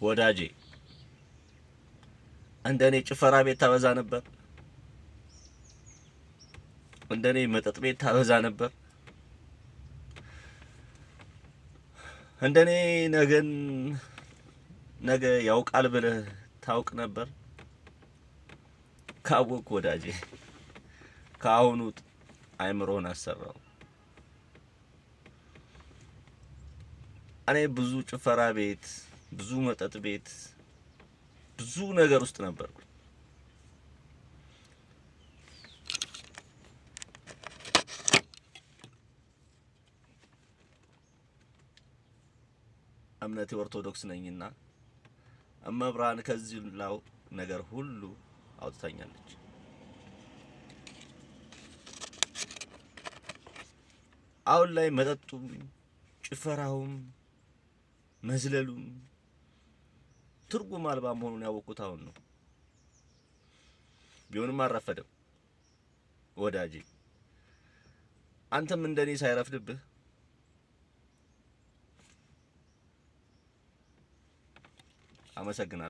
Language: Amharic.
ወዳጄ፣ እንደኔ ጭፈራ ቤት ታበዛ ነበር? እንደኔ መጠጥ ቤት ታበዛ ነበር? እንደኔ ነገን ነገ ያውቃል ብለህ ታውቅ ነበር? ካወቅክ ወዳጄ፣ ከአሁኑ አይምሮህን አሰራው። እኔ ብዙ ጭፈራ ቤት፣ ብዙ መጠጥ ቤት፣ ብዙ ነገር ውስጥ ነበርኩ። እምነቴ ኦርቶዶክስ ነኝና እመብርሃን ከዚህ ላው ነገር ሁሉ አውጥታኛለች። አሁን ላይ መጠጡም ጭፈራውም መዝለሉም ትርጉም አልባ መሆኑን ያወቅኩት አሁን ነው። ቢሆንም አልረፈደም ወዳጄ። አንተም እንደኔ ሳይረፍድብህ አመሰግናለሁ።